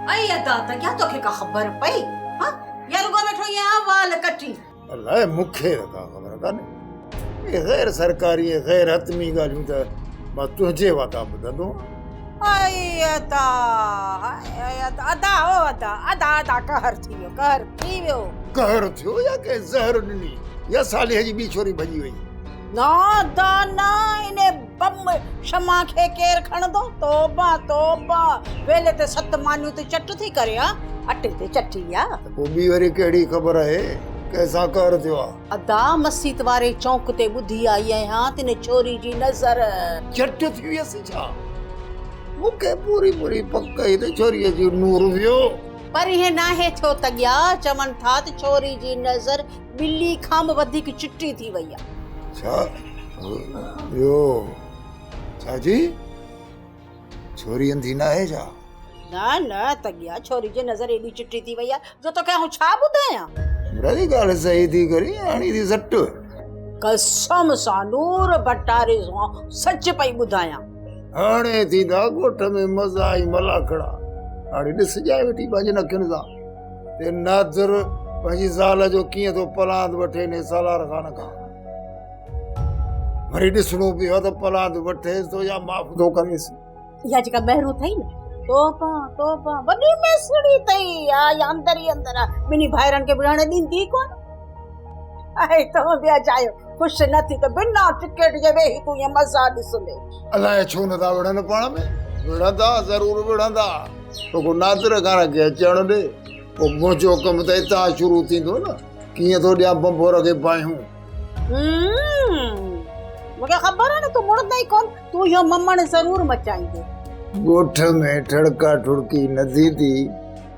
اي ادا ته ڪيا توکي ڪا خبر پئي ها يا رڳو ويٺو ائين احوال ڪٽين. الائي مون کي ته ڪا خبر ڪانهي. اهي غير سرڪاري ۽ غير حتمي ڳالهيون ته مان تنهنجي واتان ٻڌندو آهيان. اي ادا اي ادا ادا او ادا ادا ادا قهر ٿي ويو قهر ٿي ويو. قهر ٿيو يا ڪنهن زهر ڏني يا صالح جي ٻي ڇوري ڀڄي وئي. نه ادا نه انهي بم شمع کي ڪير کڻندو توبه توبه ويلي تي ست مانيون تي چٽ ٿي ڪري ها اٽي تي چٽي آ. ته پوء ٻي وري ڪهڙي خبر آهي ڪنهن سان قهر ٿيو آ. ادا مسيت واري چونڪ تي ٻڌي آئي آهيان ته انهي ڇوري جي نظر. چٽ ٿي ويس ڇا؟ مون کي پوري پوري پڪ هئي ته ڇوريء جو نور ويو. پر ائين ناهي ٿيو تڳيا چون ٿا ته ڇوري جي نظر ٻلي کان به وڌيڪ چٽي ٿي وئي آ. ڇا اهو ڇا جي ڇوري انڌي ناهي ڇا؟ نه نه تڳيا ڇوري جي نظر ايڏي چٽي ٿي وئي آ جو توکي آئون ڇا ٻڌايان. مرادي ڳالهه صحيح ٿي ڪرين هڻي ٿي سٽ. قسم سان نور ڀٽاري سان سچ پئي ٻڌايان. هاڻي ٿيندا ڳوٺ ۾ مزا ۽ ملاکڙا. هاڻي ڏسجانء ويٺي پنهنجن اکين سان. تي نادر پنهنجي زال جو ڪيئن ٿو پلاند وٺي انهي سالار خان کان. وري ڏسڻو پيو ته پلاند وٺيس ٿو يا معاف ٿو ڪريس. اها جيڪا مهرو اٿئي نه توبه توبه وڏي ميسڙي اٿئي اها يا اندر ئي اندر آ ٻنهي ڀائرن کي وڙهڻ ڏيندي ئي ڪونه. اهي تون به اجايو خوش نه ٿي ته بنا ٽڪيٽ جي ويهي تون ائين مزا ڏسندين. الائي ڇو نه ٿا وڙهن پاڻ ۾. وڙهندا ضرور وڙهندا. رڳو نادر خان کي اچڻ ڏي، پوء منهنجو ڪم ته اتان شروع ٿيندو نه، ڪيئن ٿو ڏيان ڀنڀور کي باهيون. مون کي خبر آهي نه تون مڙندين ئي ڪونه، تون اهو ممڻ ضرور مچائيندين. ڳوٺ ۾ ٺڙڪا ٺڙڪي نه ٿيندي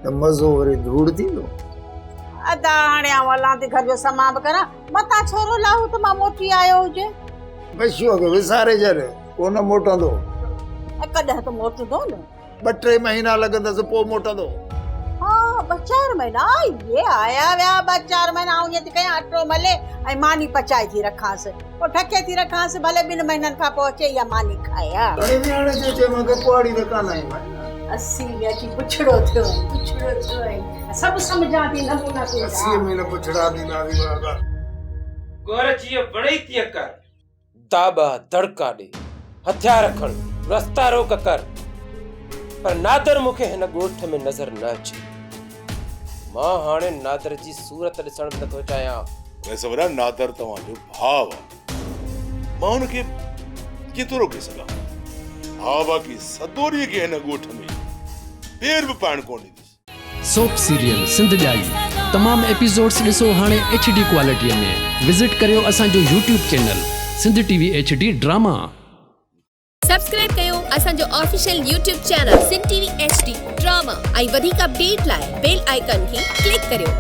ته مزو وري ڌوڙ ٿيندو. ادا هاڻي آئون هلان ٿي گهر جو سمان به ڪران، متان ڇورو لاهوت مان موٽي آيو هجي. بشوء کي وساري ڇڏ، ڪونه موٽندو. ۽ ڪڏهن ته موٽندو نه. ٻه ٽي مهينا لڳندس پوء موٽندو. ها ٻه چار مهينا اهي آيا ويا ٻه چار مهينا آئون ائين ٿي ڪيان اٽو ملي ۽ ماني پچائي ٿي رکانس پوء ڍڪي ٿي رکانس ڀلي ٻن مهينن کان پوء اچي اها ماني کائي ها. اڙي نياڻي چئي چئي مان کي ڪهاڙي ته ڪانه آئي مائي. اسي ۾ اچي پڇڙو ٿيو آهين پڇڙو ٿيو آهين سڀ سمجهان ٿي نمونا تنهنجا. اسي ۾ نه پڇڙا ٿينداسين برابر. گور جيئن وڻئي تيئن ڪر. داٻا دڙڪا ڏي، هٿيار کڻ، رستا روڪ ڪر، پر نادر مون کي هن ڳوٺ ۾ نظر نه اچي. مان هاڻي نادر جي صورت ڏسڻ به نٿو چاهيان. ويسي وڏا نادر توهان جو ڀاء آ، مان هن کي ڪيئن ٿو روڪي سگهان؟ ها باقي سدوريء کي هن ڳوٺ ۾ پير به پائڻ ڪونه ڏيندس. سوپ سيريل سنڌ ڄائي تمام ايپيسوڊس ڏسو هاڻي ايڇ ڊي ڪوالٽي ۾ وزٽ ڪريو اسان جو YouTube channel Sindh T V H D drama. Subscribe ڪيو اسان جو official YouTube channel Sindh T V H D drama ۽ وڌيڪ اپڊيٽ لاء بيل آئيڪان کي ڪلڪ ڪريو.